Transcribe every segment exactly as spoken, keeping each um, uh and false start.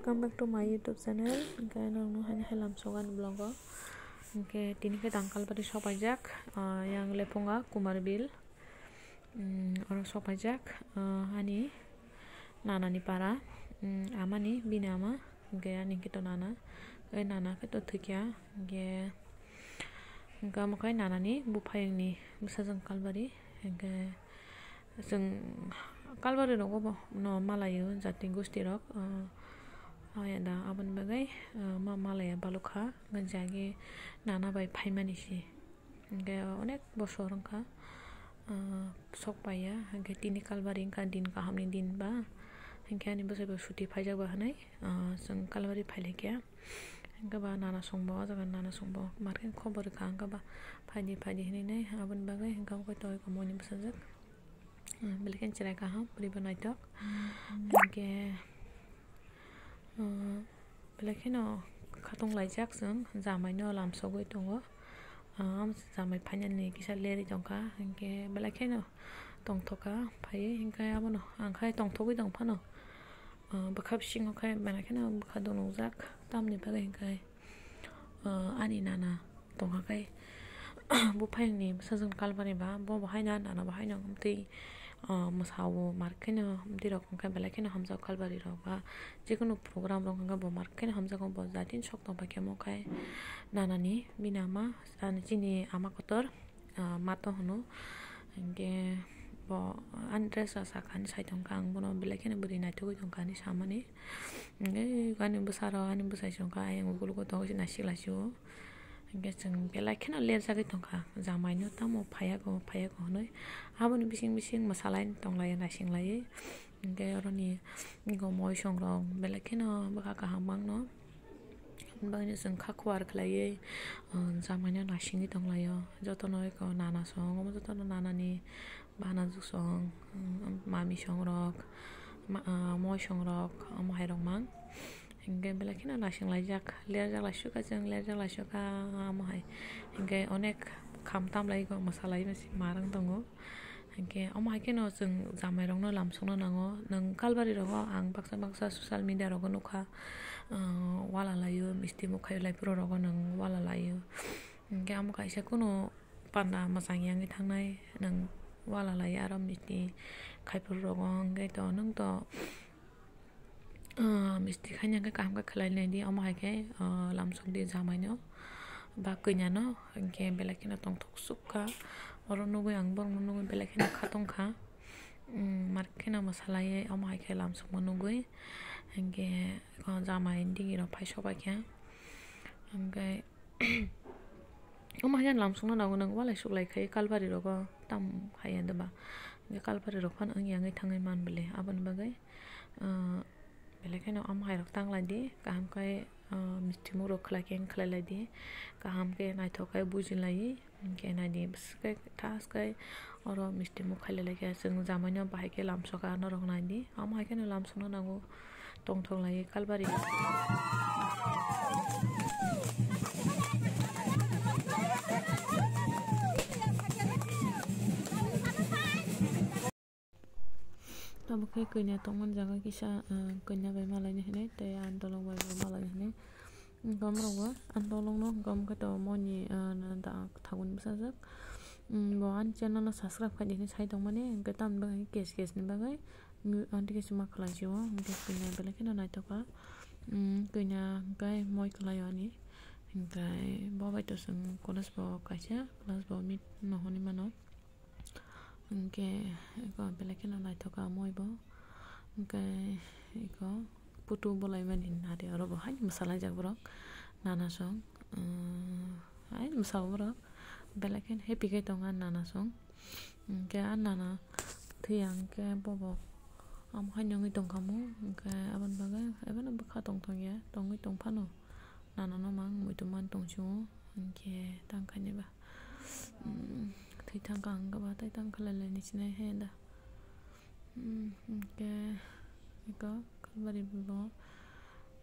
Welcome back to my YouTube channel. Hwnkhe norokno haino hai lamsogo ani vlog o. Hwnkhe tini khe tang Kalbari sopaijak, ah, yang Lephunga Kumarbil. Mm, oro sopaijak, ah, ani nanani para, mm, amani, bini ama, hwnkhe ani khe to nana, o nana khe to thwikya, hwnkhe, hwnkhe omo khe nanani buphayungni bwsajwk Kalbari, hwnkhe chwng Kalbari rogo bo no malaio jati gosti rok, ah, ayada aboni bagwi, ah, ma malaya balukha, hwnkhe jagwi nana bai phaimani se. Hwnkhe onek bosor wngkha, ah, sok paiya, hwnkhe tini Kalbari wngkha din kahamni din ba, hwnkhe ani bwsai bo suti phaijak ba hwnwi, ah, chwng Kalbari phailaikha. Hwnkhe ba nana songbo, o jaga nana songbo, markhe khobor rwkha, hwnkhe ba phaidi phaidi hwnwi nai, aboni bagwi hwnkhe omo khe to eko moini bwsajwk, ah, belai kheno cherai kaham, bwrwi bo naithok. Hwnkhe, ah, belai kheno khatung laijak chwng, jamaino lamsogwi tongo. Ah, jamai phainani kisa lerwi tongkha, hwnkhe belai kheno tongthokha phaiwi, hwnkhe abono ang khai tongthogwi tongphano, ah, bwkha bisingo khai belai kheno bwkha dunukjak, tamni bagwi hwnkhe, ah, ani nana tongkha khai buphayungni bwsajwk Kalbari ba, bo bo haino nana bo haino amtwi, ah, mwsao, markheno amtwi rok hwnkhe belai kheno hamjak Kalbari rok ba, jikunu program rok hwnkhe bo markheno hamjago, bo jatini sok tongpaikhe omo khai nanani bini ama, ani chini ama kotor, ah, ma to hwno. Hwnkhe bo ani dress rok sakha hinwi sai tongkha, ang bono belai kheno bwrwi naithogwi tongkha hinwi samani. Hwnkhe ani bwsarok, ani bwsai se wngkha, ayang ukulukgo tongo se naisik laisio. Hwnkhe chwng belai kheno lerjagwi tongkha, jamaino tamo phaiyago phaiyago hwnwi. Aboni bising bising mwsalai tonglaio, naising laiwi. Hwnkhe oroni moi songrok belai kheno bwkha kaham mangno. Aboni bagwino chwng kha khuar khlaiwi, ah, jamaino naisingwi tonglaio. Jotono eko nana song, omo jotono nanani bana juk song, um, mami songrok, ma-, ah, moi songrok, omo hairok mang. Hwnkhe belai kheno naising laijak, lerjak laisukha chwng, lerjak laisukha omo hai. Hwnkhe onek kham tamlai eko mwsalai masi marang tongo. Hwnkhe omo hai kheno chwng jamairokno lamsokna nango. Nwng Kalbari rogo ang baksa baksa social media rogo nukha, ah, wala laio, misti muk khai lai phuru rogo nwng wala laio. Hwnkhe omo kaisa kunu panda mwchang yangwi thangnai nwng wala laio, aro misti khai phuru rogo hwnkhe to nwng to, ah, misti khaina hwnkhe kaham khe khlai nai di, omo hai khe, ah, lamsok di jamaino ba kwnano, hwnkhe belai kheno tongthok sukha. Oro nugwi ang borokno nugwi belai kheno kha tongkha. Um, mar kheno mwsalaiwi omo hai khe lamsokma nugwi, hwnkhe eko jamai digi rok phai sobai kha. Hwnkhe omo hai khe lamsokna nango, nwng walai suklai khai Kalbari rogo tam hai ya doba. Hwnkhe Kalbari rok phano wng yangwi thangwi man bwle, aboni bagwi, ah, belai kheno omo hai rok tanglai di, kaham khai, ah, misti muk rok khlai khe wng khlai lai di, kaham khe naithok khai buji lai. Hwnkhe nai di, bwswk khe thaskhe oro misti muk khai lai lai khe chwng jamaino bahai khe lamsokha norok nai di. Omo hai kheno lamsokna nango, tongthok lai Kalbari. Tabuk khe kanya tongmani jaga kisa, ah, kanya bai malaina hinwi tei ang dolong bai bo malaina hinwi. Hwnkhe omorok bo ang dolongno hwnkhe omo khe to moni, ah, da thaguni bwsajwk. Hmm, bo ani channel no subscribe khai di hinwi sai tongmani, hwnkhe tamoni bagwi case case ni bagwi, hmm, ani khe se ma khlai sio, hwnkhe kanya belai kheno naithok kha. Hmm, kanya hwnkhe moi khlai o ani, hwnkhe bo bai to chwng college bo kaisa class bo meet no hwnwi mano. Hwnkhe eko belai kheno naithok kha moi bo. Hwnkhe eko photo bolaimani nari oro bo hai mwsalaijak borok nana song, um, hai mwsao borok belai kheno happy khe tongo ani nana song. Hwnkhe ani nana thwiya hwnkhe bobo omo hai nungwi tongkha mo, hwnkhe aboni bagwi ebono bwkha tongthokya, tongwi tongphano nana no mang muitu man tongchungo, hwnkhe tangkhaini ba. Hmm, thwi thang kha ang khe ba tei tang khlai lai ni sinai he da. Hmm, hwnkhe eko Kalbari bo,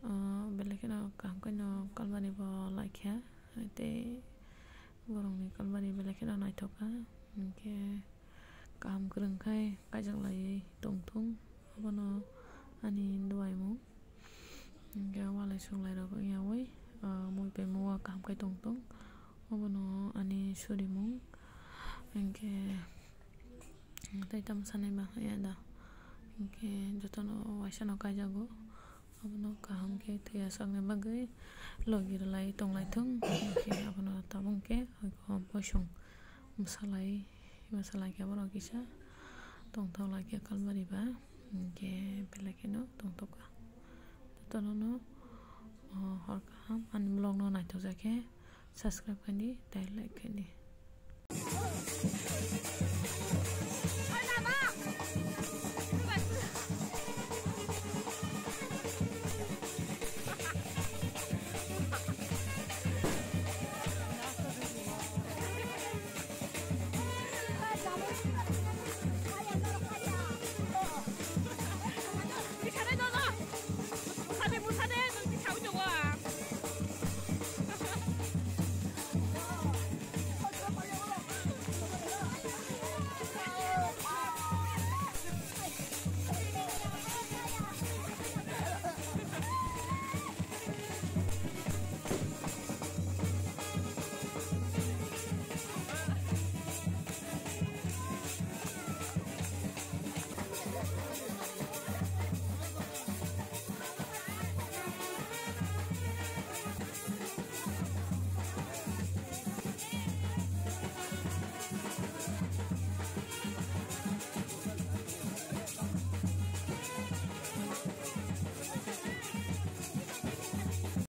ah, belai kheno kaham khe no Kalbari bo lai kha, tei borok ni Kalbari belai kheno naithok kha, hwnkhe kaham kwrwng khai kaijak laiwi tongthung, abono ani duaimung. Sunglai rok wngyawi mui bai muwa kaham khe tongtong. Obono ani surimung. Hinkhe tei tamo sanai ma ya da. Hinkhe jotono waisano kaijago. Abono kaham khe thwiya sakni bagwi logi rwlai tonglaithung. Hinkhe abono tabuk khe oiko boisong bwsalai, bwsalai khe borok kisa tongthok lai khe kalbari ba. Hinkhe belai kheno tongthok kha. Jotono no hor kaham ani vlog no naithok jak khe subscribe khaidi tei like khaidi.